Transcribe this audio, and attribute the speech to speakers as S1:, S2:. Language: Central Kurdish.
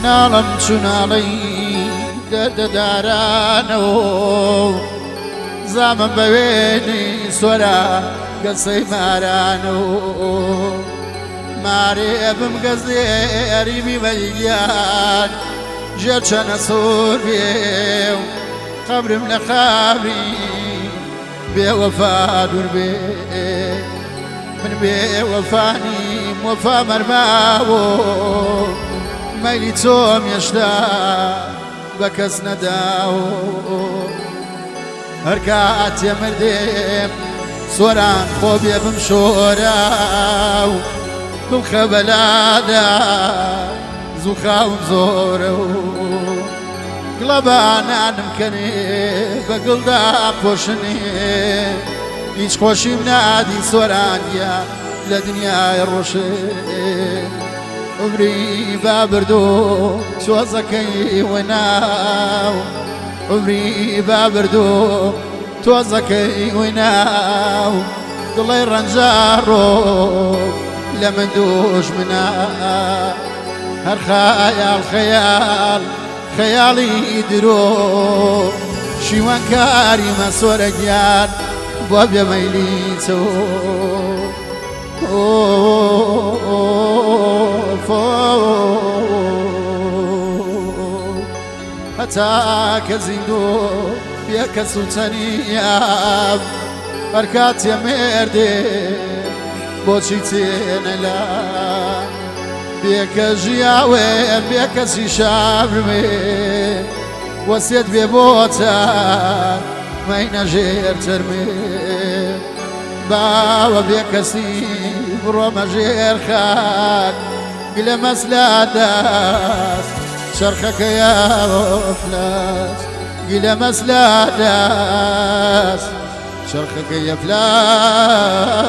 S1: ناڵم چوناڵی دەردەدارانەوە زامم بەوێنی سۆرا گەسەی مارانەوە مارێ بم گەزێری بیمەیان ژێر چەنە سوور بێ و قەبرم لە قابری بێوەفا دوور بێ. من بێوەفانیم وەفا مەرماوە مەیلی تۆم هێشتا بە کەس نەداوە. هەر کاتێ مردێم سۆران خۆ بێ بم شۆرا و بمخە بەلادا زوو خاوم زۆرە و گڵەبانانم کەنێ بە گڵدا پۆشنێ هیچ خۆشیم نادی سۆران گیان لە دنیای ڕۆشێ. عمری بابردۆ تۆزەکەی وەناو عمری بابردۆ تۆزەکەی وەناو دڵی ڕەنجاڕۆ لە من دوژمنا. هەر خەیاڵ خەیاڵ خەیاڵی درۆ شیوانکاری مەسۆرە گیان بۆ بێمەیلی چۆ. هەتا کە زیندوو بێ کەس و چەنیام هەر کاتێ مێردێ بۆچی تێنەلا بێکە ژیاوێ بێ کەسی شابرمێ وەسێت بێ بۆتە مەینە ژێر چەرمێ باوە بێ کەسی بڕۆمە ژێر خاک گلە مەسلا دەست چەرخەکەیە فلاس گلە مەسلا دەست چەرخەکەیە فلاس.